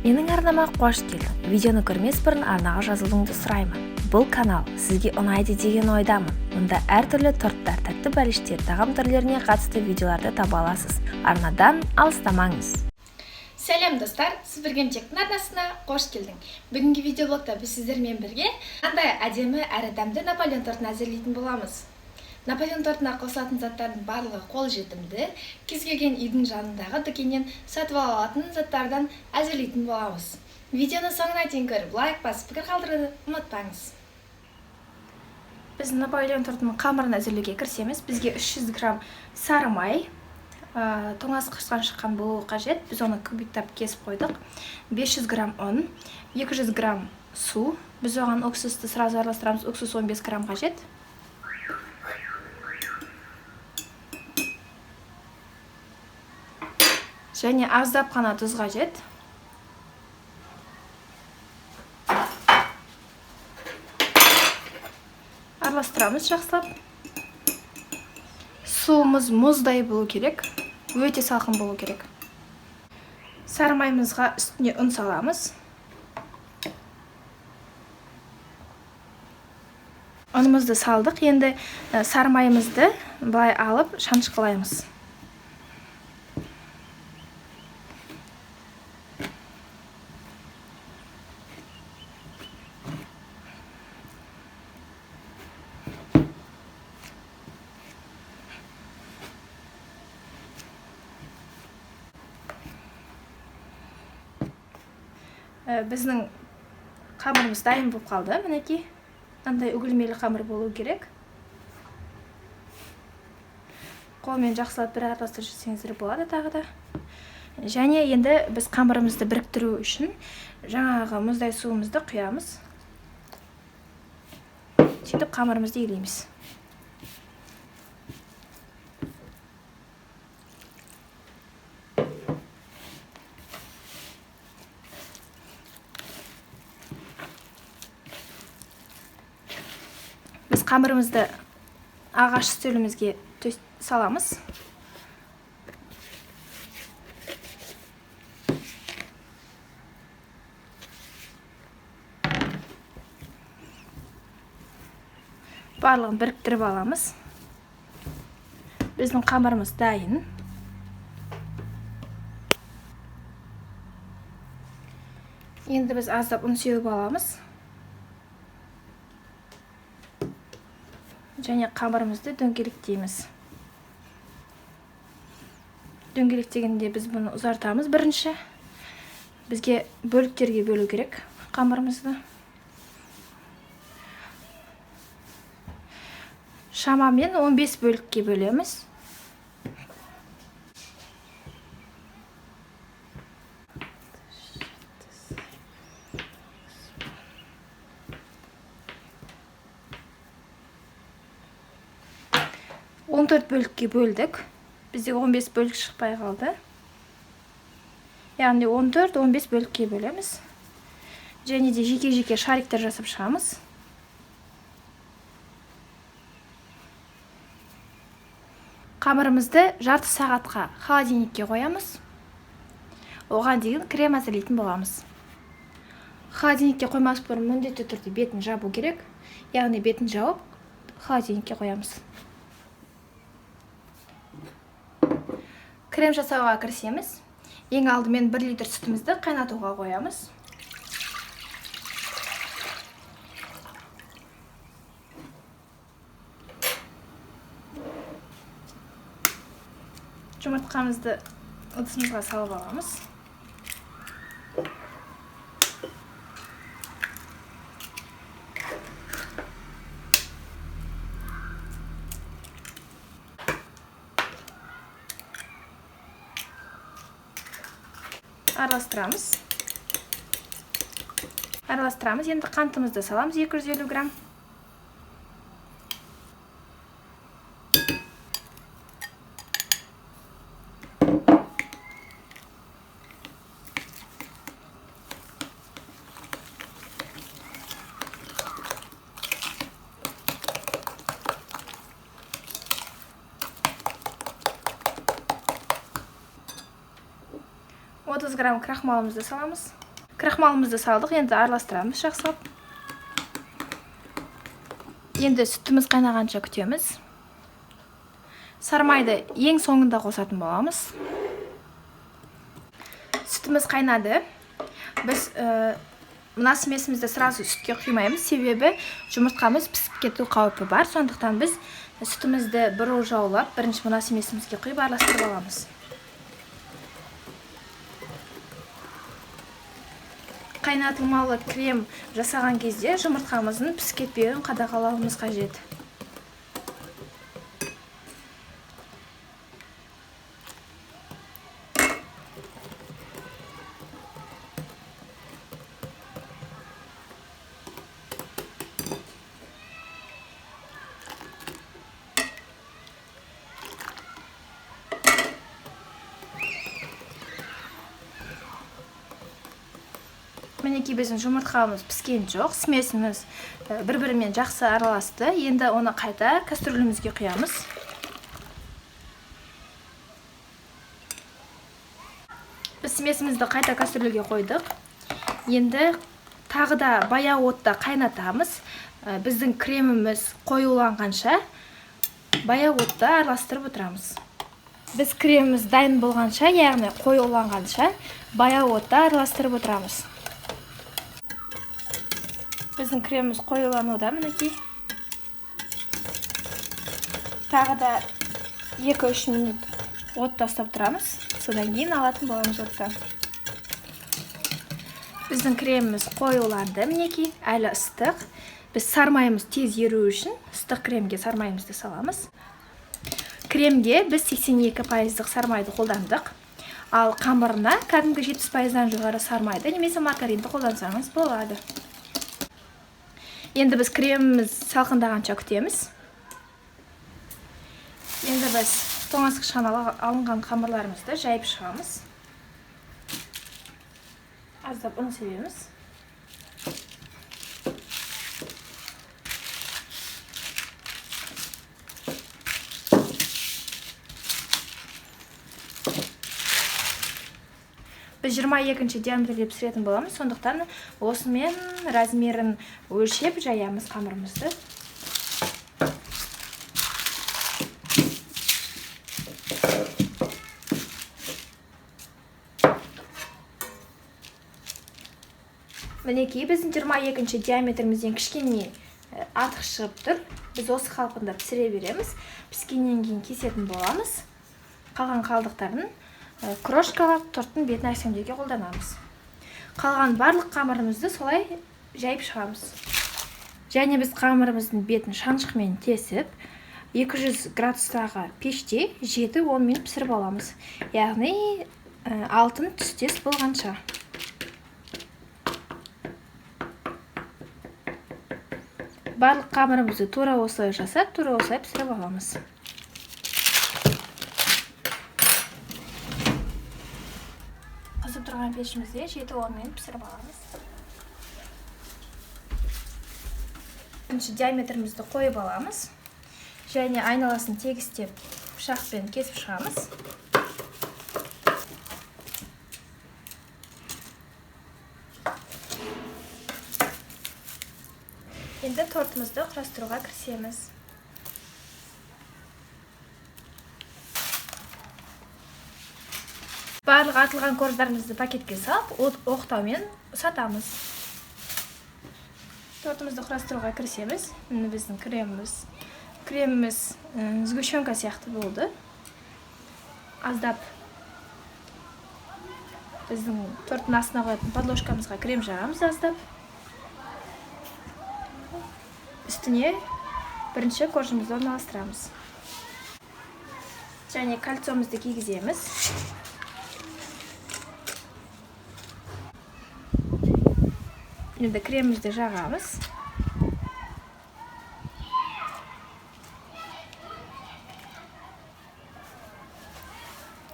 Менің арнама қош келдің. Видеоны көрмес бұрын арнаға жазылуыңды сұраймын. Бұл канал сізге ұнайды деген ойдамын. Мұнда әртүрлі торттар, тәтті бәліштер, тағам түрлеріне қатысты видеоларды таба аласыз. Арнадан алыстамаңыз. Сәлем, достар! Сіз Біргемтектің арнасына қош келдің. Бүгінгі видеоблогта біз сіздермен бірге қандай әдемі әрі дәмді Наполеон тортын әзірлейтін боламыз. Наполеон тортына қосылатын заттардың барлығы қолжетімді, кез келген үйдің жанындағы дүкеннен сатып ала алатын заттардан әзірлейтін боламыз. Видеоны соңына дейін көріп, лайк басып, пікір қалдыруды ұмытпаңыз. Біз Наполеон тортының қамырын әзірлеуге кірісеміз. Бізге 300 грамм сары май, тоңазытқыштан шыққан болуы қажет. Біз оны кубиктап кесіп қойдық. 500 грамм ұн, 200 грамм су. Біз оған уксусты сразу араластырамыз. Уксус 15 грамм қажет. Және аздап қана тұз қажет. Араластырамыз жақсылап. Суымыз мұздай болу керек, өте салқын болу керек. Сары майымызға үстіне ұн саламыз. Ұнымызды салдық. Енді сары майымызды былай алып шанышқылаймыз. Біздің қамырымыз дайын болып қалды. Мінекей, мынандай үгілмелі қамыр болу керек. Қолмен жақсылап бір араластырып жүрсеңіздер болады тағы да. Және енді біз қамырымызды біріктіру үшін жаңағы мұздай суымызды құямыз. Сөйтіп қамырымызды илейміз. Біз қамырымызды ағаш үстелімізге саламыз. Барлығын біріктіріп аламыз. Біздің қамырымыз дайын. Енді біз аздап ұн сеуіп аламыз. Және қамырымызды дөңгелектейміз. Дөңгелектегенде біз бұны ұзартамыз бірінші. Бізге бөліктерге бөлу керек қамырымызды. Шамамен 15 бөлікке бөлеміз. 14 бөлікке бөлдік. Бізде 15 бөлік шықпай қалды. Яғни 14-15 бөлікке бөлеміз. Және де жеке-жеке шариктер жасап шығамыз. Қамырымызды жарты сағатқа холодильникке қоямыз. Оған дейін крем әзірлейтін боламыз. Холодильникке қоймас бұрын міндетті түрде бетін жабу керек. Яғни бетін жауып холодильникке қоямыз. Крем жасауға кірісеміз. Ең алдымен 1 литр сүтімізді қайнатуға қоямыз. Жұмыртқамызды ыдысымызға салып аламыз. Араластырамыз. Араластырамыз. Енді қантымызды саламыз 250 грамм. 30 грамм крахмалымызды саламыз. Крахмалымызды салдық, енді араластырамыз жақсылап. Енді сүтіміз қайнағанша күтеміз. Сармайды ең соңында қосатын боламыз. Сүтіміз қайнады. Біз мына смесімізді сразу сүтке құймаймыз, себебі жұмыртқамыз пісіп кету қаупі бар. Сондықтан біз сүтімізді бір ожаулап, бірінші мына смесімізге құйып араластырып аламыз. Қайнатылмалы крем жасаған кезде жұмыртқамыздың пісіп кетпеуін қадағалауымыз қажет. Мінекей біздің жұмыртқамыз піскен жоқ, смесіміз бір-бірімен жақсы араласты. Енді оны қайта кастрюлімізге құямыз. Біз смесімізді қайта кастрюльге қойдық. Енді тағы да баяу отта қайнатамыз. Біздің креміміз қоюланғанша баяу отта араластырып отырамыз. Біз креміміз дайын болғанша, яғни қоюланғанша баяу отта араластырып отырамыз. Біздің креміміз қоюлануда мінекей. Тағы да 2-3 минут отта ұстап тұрамыз. Содан кейін алатын боламыз оттан. Біздің креміміз қоюланды мінекей, әлі ыстық. Біз сармайымыз тез еру үшін ыстық кремге сармайымызды саламыз. Кремге біз 82% сармайды қолдандық. Ал қамырына кәдімгі 70%-дан жоғары сармайды немесе маргаринді қолдансаңыз болады. Енді біз креміміз салқындағанша күтеміз. Енді біз тоңазытқыштан алынған қамырларымызды жайып шығамыз. Аздап ұн себеміз. Біз 22-ші диаметрде пісіретін боламыз, сондықтан осымен размерін өлшеп жаямыз қамырымызды. Мінекей біздің 22-ші диаметрімізден кішкене артық шығып тұр. Біз осы қалпында пісіре береміз. Піскеннен кейін кесетін боламыз. Қалған қалдықтарын крошкалап торттың бетін әсемдеуге қолданамыз. Қалған барлық қамырымызды солай жайып шығамыз. Және біз қамырымыздың бетін шанышқымен тесіп, 200 градустағы пеште 7-10 минут пісіріп аламыз. Яғни алтын түстес болғанша. Барлық қамырымызды тура осылай жасап, тура осылай пісіріп аламыз. Қызып тұрған пешімізде 7-10 минут пісіріп аламыз. Бірінші диаметрімізді қойып аламыз. Және айналасын тегістеп пышақпен кесіп шығамыз. Енді тортымызды құрастыруға кірісеміз. Барлық атылған корждарымызды пакетке салып, оқтаумен сатамыз. Тортымызды құрастыруға кірісеміз. Міне біздің креміміз. Креміміз сгущенка сияқты болды. Аздап біздің торттың астына қоятын подложкамызға крем жағамыз аздап. Үстіне бірінші коржымызды орналастырамыз. Және кольцомызды кигіземіз. Енді кремімізді жағамыз.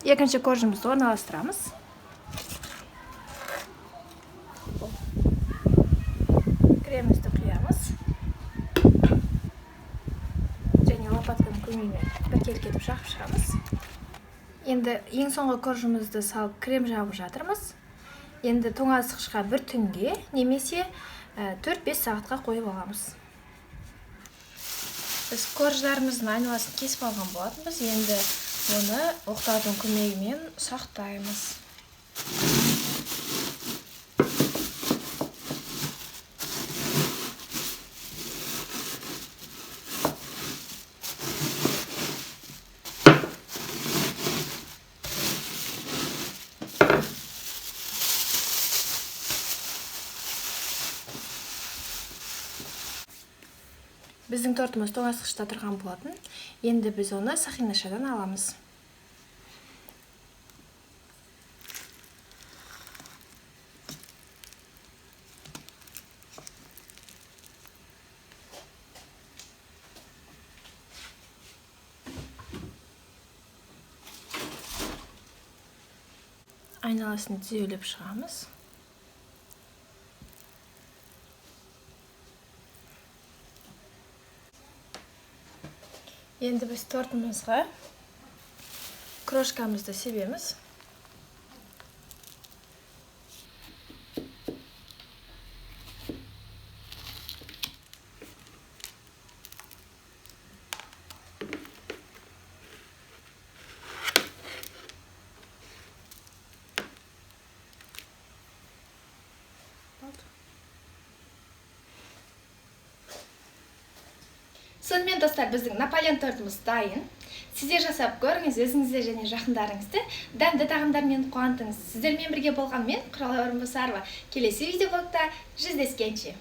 Екінші коржымызды орналастырамыз. Кремімізді құямыз. Және лопатканың көмегімен біркелкі етіп жағып шығамыз. Енді ең соңғы коржымызды салып крем жағып жатырмыз. Енді тоңазытқышқа бір түнге немесе 4-5 сағатқа қойып аламыз. Біз корждарымыздың айналасын кесіп алған болатынбыз. Енді оны оқтаудың көмегімен ұсақтаймыз. Біздің тортымыз тоңазытқышта тұрған болатын. Енді біз оны сақинашадан аламыз. Айналасын түзеулеп шығамыз. Енді біз тортымызға крошкамызды себеміз. Сонымен достар, біздің Наполеон тортымыз дайын. Сіздер жасап көріңіз, өзіңізді және жақындарыңызды дәмді тағамдармен қуантыңыз. Сіздермен бірге болған мен, Құралай Орынбасарова. Келесі видеоблогта жүздескенше.